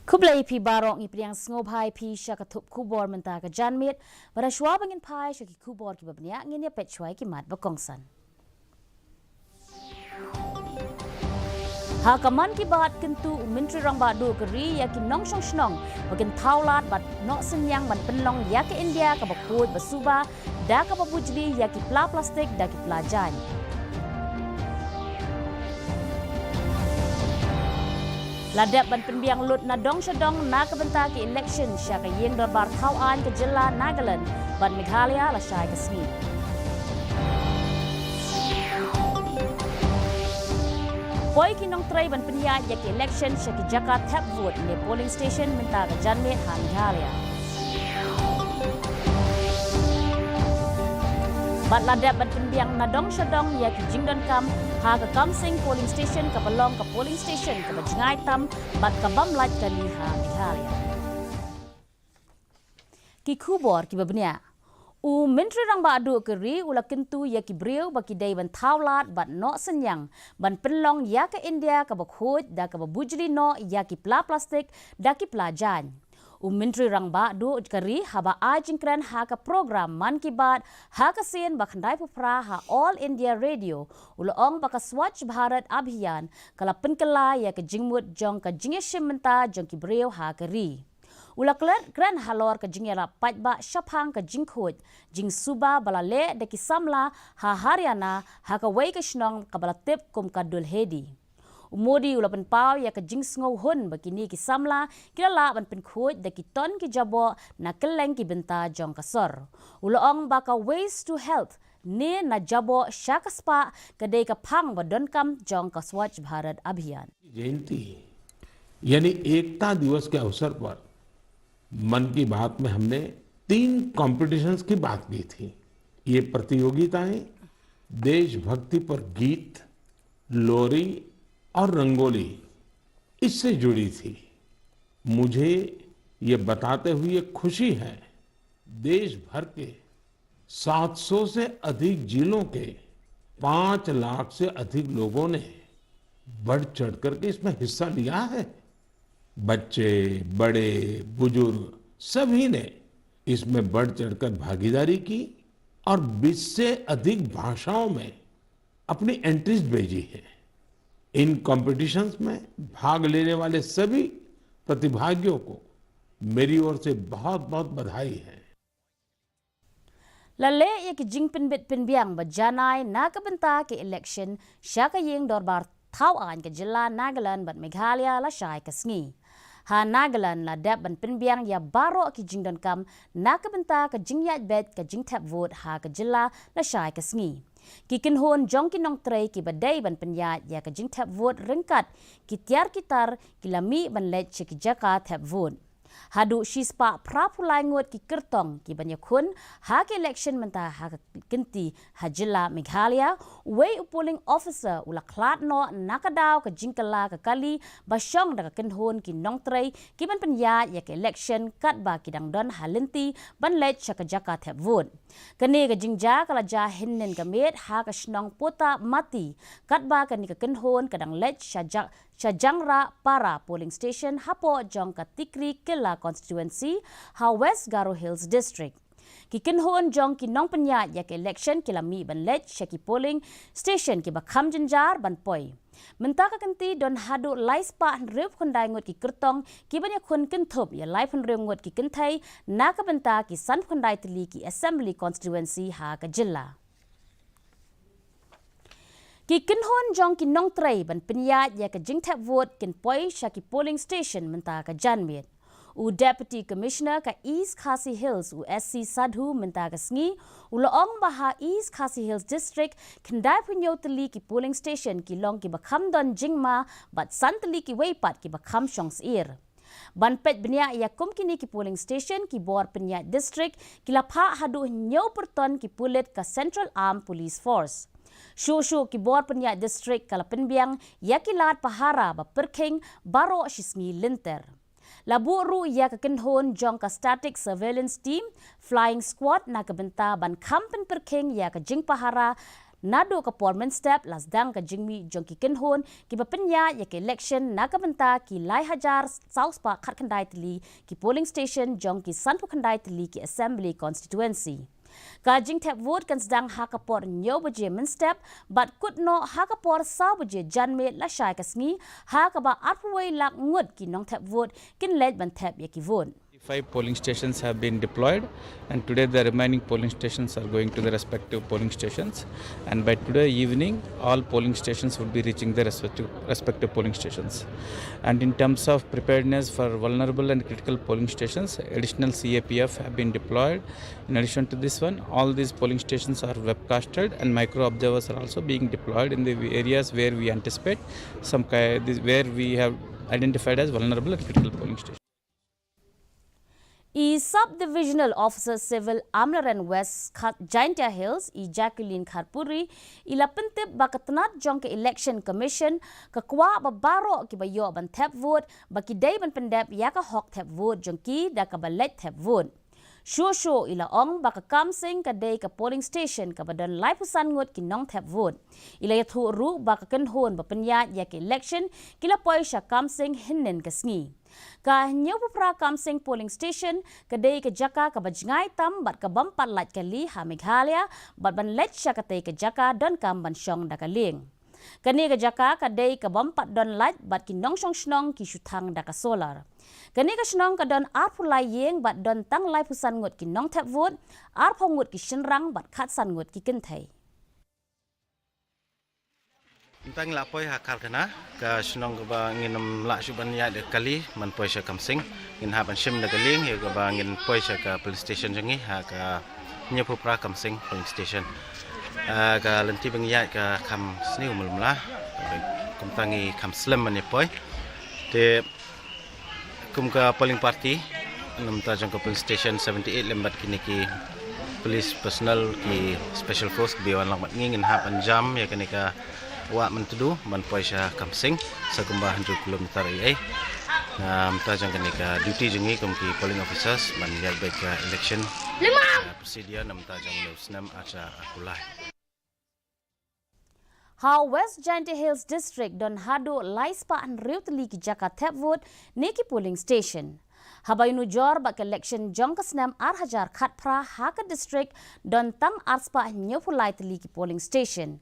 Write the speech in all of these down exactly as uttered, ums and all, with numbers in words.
Khublei phi baroh, ngi pdiang sngewbha ïa phi sha ka thup khubor mynta ka janmiet. Bad shuwa ba ngin phai sha ki khubor kiba bniah, ngin ïa peit shuwa ïa ki mat ba kongsan. Ha ka Mann Ki Baat kyntu u Myntri Rangbah Duh ka ri ïa ki nongshong shnong ba kin thaw lad bad noh synñiang ban pynlong ïa ka India kaba khuid ba suba da kaba bujli ïa ki pla plastik da ki pla jaiñ. La dep ban pynbiang lut na dong sha dong na ka bynta ki election sha ka ïing dorbar thaw aiñ ka jylla Nagaland bad Meghalaya lashai ka sngi. Poi ki nongtrei ban pynïaid ïa ki election sha ki jaka thep vote ne polling station mynta ka janmiet ha Meghalaya. Bad la dep ban pynbiang na dong sha dong ïa ki jingdonkam ha ka Kamsing polling station kaba long ka polling station kaba jngai tam bad ka bym lait kali ha Meghalaya. Ki khubor kiba bniah. U Myntri Rangbah Duh ka ri u la kyntu ïa ki briew ba ki dei ban thaw lad bad noh synñiang ban pynlong ïa ka India kaba khuid da kaba bujli noh ïa ki pla plastik da ki pla jaiñ. U Myntri Rangbah Duh ka ri haba ai jingkren ha ka program Mann Ki Baat ha ka sien ba khyndai phew phra ha All India Radio, u la ong ba ka Swachh Bharat Abhiyan ka la pynkylla ïa ka jingmut jong ka jingïashim bynta jong ki briew ha ka ri. U la klet kren halor ka jingïalap paidbah shaphang ka jingkhuid jingsuba ba la leh da ki samla ha Haryana ha kawei ka shnong kaba la tip kum ka Dulhedi. U Modi u la pynpaw ïa ka jingsngewhun ba kine ki samla ki la lah ban pynkhuid da ki ton ki jaboh na kylleng ki bynta jong ka sor. U la ong ba ka Waste to Health ne na jaboh sha ka spah ka dei ka phang ba donkam jong ka Swachh Bharat Abhiyan. जयंती यानी एकता दिवस के अवसर पर मन की बात में हमने तीन कॉम्पिटिशन्स की बात की थी। ये प्रतियोगिताएं देशभक्ति पर गीत, लोरी और रंगोली इससे जुड़ी थी। मुझे ये बताते हुए खुशी है, देश भर के सात सौ से अधिक जिलों के पाँच लाख से अधिक लोगों ने बढ़ चढ़ करके इसमें हिस्सा लिया है। बच्चे, बड़े, बुजुर्ग सभी ने इसमें बढ़ चढ़कर भागीदारी की और बीस से अधिक भाषाओं में अपनी एंट्रीज भेजी हैं। इन कॉम्पिटिशन्स में भाग लेने वाले सभी प्रतिभागियों को मेरी ओर से बहुत बहुत बधाई है। La leh ïa ki jingpynbit pynbiang ba janai na ka bynta ki election sha ka ïing dorbar thaw aiñ ka jylla Nagaland bad Meghalaya lashai ka sngi. Ha Nagaland la dep ban pynbiang ïa baroh ki jingdonkam na ka bynta ka jingïaid beit ka jingthep vote ha ka jylla lashai ka sngi. Ki kynhun jong ki nongtrei kiba dei ban pynïaid ïa ka jingthep vote ryngkat ki tiar ki tar ki la mih ban leit sha ki jaka thep vote. Haduh shispah phra phew lai ngut ki kyrtong ki ban ïakhun ha ka election mynta ha ka kynti ha jylla Meghalaya, uwei u polling officer u la khlad noh na ka daw ka jingkylla ka kali ba shong da ka kynhun ki nongtrei ki ban pynïaid ïa ka election katba ki dang don ha lynti ban leit sha ka jaka thep vote. Kane ka jingjia ka la jia hynnin ka miet ha ka shnong Pota Mati katba kane ka kynhun ka dang leit sha ja-, sha Jangrah Para polling station hapoh jong ka Tikri Killa constituency ha West Garo Hills District. Ki kynhun jong ki nongpynïaid ïa ka election ki la mih ban leit sha ki polling station kiba kham jynjar ban poi. Mynta ka kynti don haduh lai spah hynriew phew khyndai ngut ki kyrtong ki ban ïakhun kynthup ïa lai phew hynriew ngut ki kynthei na ka bynta ki san phew khyndai tylli ki assembly constituency ha ka jylla. Ki kynhun jong ki nongtrei ban pynïaid ïa ka jingthep vote kin poi sha ki polling station mynta ka janmiet. U Deputy Commissioner ka East Khasi Hills u S C Sadhu mynta ka sngi u la ong ba ha East Khasi Hills District khyndai phew hynñiew tylli ki polling station ki long kiba kham don jingma bad san tylli kiwei pat kiba kham shong syier. Ban peit bniah ïa kum kine ki polling station ki bor pynïaid district ki la phah haduh hynñiew pyrton ki pulit ka Central Armed Police Force. Shuh shuh ki bor pynïaid district ka la pynbiang ïa ki lad pahara ba pyrkhing baroh shi sngi lynter. La buh ruh ïa ka kynhun jong ka Static Surveillance Team, Flying Squad na ka bynta ban kham pynpyrkhing ïa ka jingpahara Naduh ka por mynstep la sdang ka jingmih jong ki kynhun kiba pynïaid ïa ka election na ka bynta ki lai hajar saw spah khatkhyndai tylli ki polling station jong ki sanphew khyndai tylli ki assembly constituency. Ka jingthep vote kan sdang ha ka por hynñiew baje mynstep bad kut noh ha ka por saw baje janmiet lashai ka sngi, ha kaba arphew wei lak ngut ki nongthep vote kin leit ban thep ïa ki vote. Five polling stations have been deployed, and today the remaining polling stations are going to the respective polling stations. And by today evening, all polling stations would be reaching their respective, respective polling stations. And in terms of preparedness for vulnerable and critical polling stations, additional C A P F have been deployed. In addition to this one, all these polling stations are webcasted, and micro observers are also being deployed in the areas where we anticipate some ki- this- where we have identified as vulnerable and critical polling stations. I Sub Divisional Officer Civil Amlarem West Kha- Jaintia Hills, i Jacqueline Kharpuri, i la pyntip ba ka tnat jong ka Election Commission ka kwah ba baroh kiba ïoh ban thep vote ba ki dei ban pyndep ïa ka hok thep vote jong ki da kaba leit thep vote. Shuh shuh i la ong ba ka Kamseng ka dei ka polling station kaba don laiphew san ngut ki nongthep vote. I la ïathuh ruh ba ka kynhun ba pynïaid ïa ka election ki la poi sha Kamseng hynnin ka sngi. Ka Hynñiewphew Phra Kamseng polling station ka dei ka jaka kaba jngai tam bad ka bym pat lait kali ha Meghalaya bad ban leit sha katei ka jaka donkam ban shong da ka lieng. Kane ka jaka ka dei ka bym pat don lait bad ki nongshong shnong ki shu thang da ka solar. Kane ka shnong ka don arphew lai ïing bad don tang laiphew san ngut ki nongthep vote, arphew ngut ki shynrang bad khatsan ngut ki kynthei. Mynta ngi la poi ha Karkhana, ka shnong kaba ngin ym lah shuh ban ïaid da kali ban poi sha Kamseng. Ngin hap ban shim da ka lieng ïa kaba ngin poi sha ka police station jong ngi ha ka Hynñiewphew Phra Kamseng police station. Ah, ka lynti ba ngi ïaid ka kham sniew mul mula. Kumta ngi kham slem ban ïa poi. Te kum ka polling party na bynta jong ka polling station seventy eight lem bad kine ki police personnel, ki special force kiba wan lang bad ngi, ngin hap ban jam ïa kane ka wah Myntdu ban poi sha Kamseng, sa kumba hynriew kilometer ei ei. Na bynta jong kane ka duty jong ngi kum ki polling officers ban ïaid beit ka election, ah, procedure na bynta jong une u snem ar hajar arphew lai. Ha West Jaintia Hills District don haduh lai spah hynriew tylli ki jaka thep vote ne ki polling station. Haba ïanujor bad ka election jong ka snem ar hajar khatphra, ha ka district don tang ar spah hynñiewphew lai tylli ki polling station.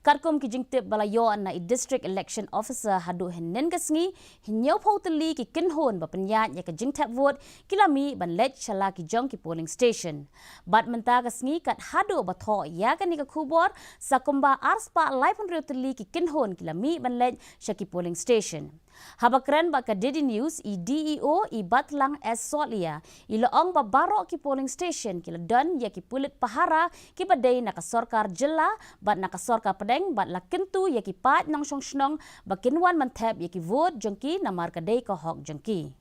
Katkum ki jingtip ba la ïoh na i District Election Officer, haduh hynnin ka sngi hynñiewphew tylli ki kynhun ba pynïaid ïa ka jingthep vote ki la mih ban leit sha la ki jong ki polling station. Bad mynta ka sngi kat haduh ba thoh ïa kane ka khubor, sa kumba ar spah laiphew hynriew tylli ki kynhun ki la mih ban leit sha ki polling station. Haba kren bad ka D D News, i D E O, i Batlang S Solia, i la ong ba baroh ki polling station ki la don ïa ki pulit pahara kiba dei na ka sorkar jylla bad na ka sorkar pdeng bad la kyntu ïa ki paid nongshong shnong ba kin wan ban thep ïa ki vote jong ki namar ka dei ka hok jong ki.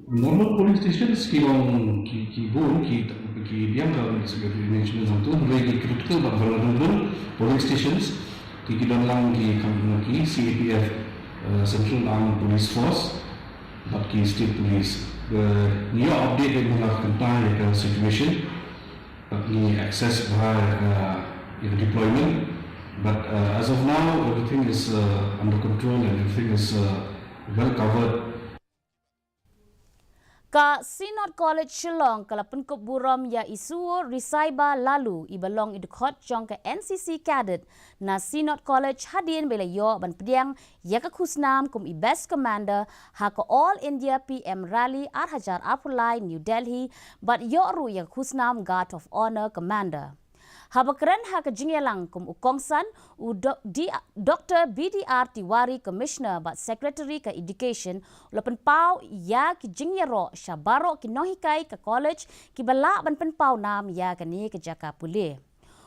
Normal polling stations ki long ki, ki bun, ki, ki biang ka secretary mention hangtu, hynrei ki critical bad vulnerable polling stations ki, ki don lang ki kham ki C A P F, uh, Central Armed Police Force bad ki state police. Ngi ïoh update dei mynta ka situation. Bad ngi assess bha ïa ka deployment, but uh, as of now everything is uh, under control and everything is uh, well covered. Ka Synod College Shillong ka la pynkup burom ïa i Suor Risaiba Laloo, iba long i dkhot jong ka N C C cadet na Synod College, hadien ba i la ïoh ban pdiang ïa ka khusnam kum i Best Commander ha ka All India P M Rally ar hajar arphew lai New Delhi, bad ïoh ruh ïa ka khusnam Guard of Honour Commander. Haba kren ha ka jingïalang kum u kongsan, u Do-, D-, Doctor B D R Tiwari, Commissioner bad Secretary ka Education, u la pynpaw ïa ki jingïaroh sha baroh ki nonghikai ka college kiba lah ban pynpaw nam ïa kane ka jaka pule.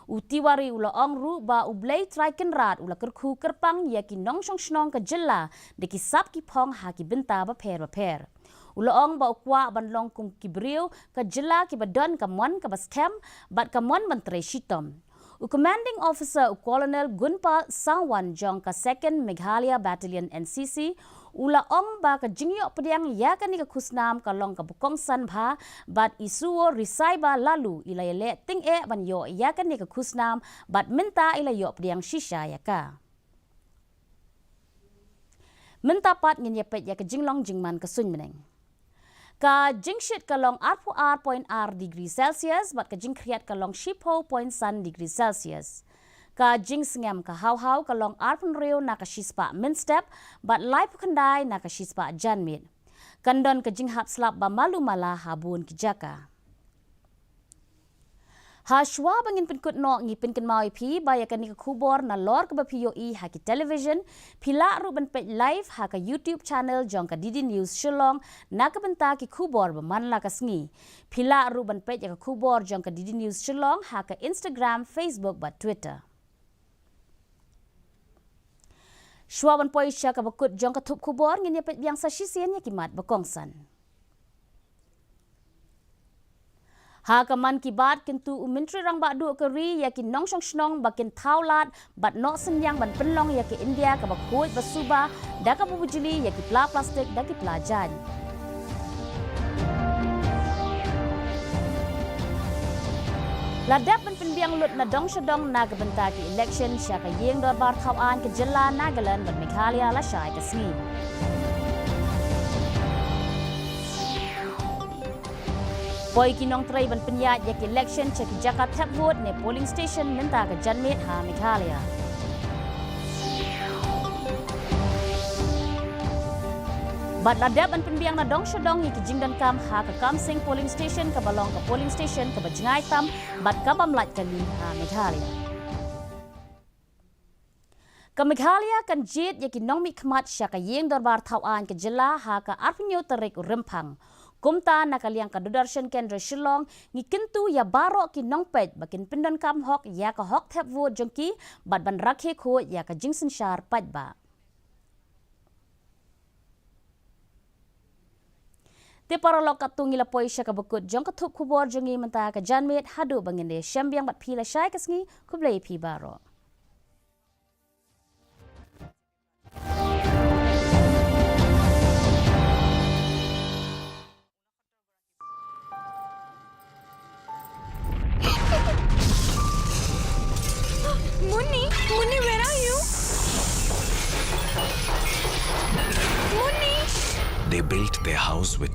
U Tiwari u la ong ruh ba U Blei Trai Kynrad u la kyrkhu kyrpang ïa ki nongshong shnong ka jylla da ki sap ki phong ha ki bynta bapher bapher. U la ong ba u kwah ban long kum ki briew ka jylla kiba don ka mon kaba skhem bad ka mon ban trei shitom. U Commanding Officer, u Colonel Gunpal Sangwan jong ka Second Meghalaya Battalion N C C, U la ong ba ka jingïoh pdiang ïa kane ka khusnam ka long kaba kongsan bha, bad i Suo Risaiba Lalu i la ïaleh tyngeh ban ïoh ïa kane ka khusnam, bad mynta i la ïoh pdiang shisha ïa ka. Mynta pat ngin ïa peit ïa ka jinglong jingman ka suiñ bneng. Ka jingshit ka long arphew ar point ar degree Celsius, bad ka jingkhriat ka long shiphew point san degree Celsius. Ka jingsngem ka hawhaw ka long arphew hynriew na ka shispah mynstep, bad laiphew khyndai na ka shispah janmiet. Kan don ka jinghap slap ba malu mala ha bun ki jaka. Hashwa ba ngin pynkut noh, ngi pynkynmaw ïa phi ba ïa kane ka khubor nalor kaba phi ïohi ha ki television, phi lah ruh ban peit live ha ka YouTube channel jong ka D D News Shillong na ka bynta ki khubor ba man la ka sngi. Phi lah ruh ban peit ïa ka khubor jong ka D D News Shillong ha ka Instagram, Facebook bad Twitter. Shwa ban poi sha kaba kut jong ka thup khubor, ngin ïa peit biang sa shisien ïa ki mat ba kongsan. Ha ka Mann Ki Baat, kyntu u Myntri Rangbah Duh ka ri ïa ki nongshong shnong ba kin thaw lad bad noh synñiang ban pynlong ïa ka India kaba khuid ba suba, da kaba bujli ïa ki pla plastik da ki pla jaiñ. La dep ban pynbiang lut na dong sha dong na ka bynta ki election sha ka ïing dorbar thaw aiñ ka jylla, Nagaland bad Meghalaya lashai ka sngi. Poi ki nongtrei ban pynïaid ïa ki election sha ki jaka thep vote ne polling station mynta ka janmiet ha Meghalaya. Bad la dep ban pynbiang na dong sha dong ïa ki jingdonkam ha ka Kamseng polling station, kaba long ka polling station kaba jngai tam bad kabym lait kali ha Meghalaya. Ka Meghalaya kan jied ïa ki nongmihkhmat sha ka ïing dorbar thaw aiñ ka jylla ha ka arphew hynñiew tarik u Rymphang. Kumta na ka liang ka Doordarshan Kendra Shillong, ngi kyntu ïa baroh ki nongpeit ba kin pyndonkam hok ïa ka hok thep vote jong ki, bad ban rakhe khuid ïa ka jingsynshar paidbah. Te paralok, katto ngi la poi sha kaba kut jong ka thup khubor jong ngi mynta ka janmiet, haduh ba ngin ïashem biang bad phi lashai ka sngi, khublei phi baroh. Munni, Munni, where are you? Munni! They built their house with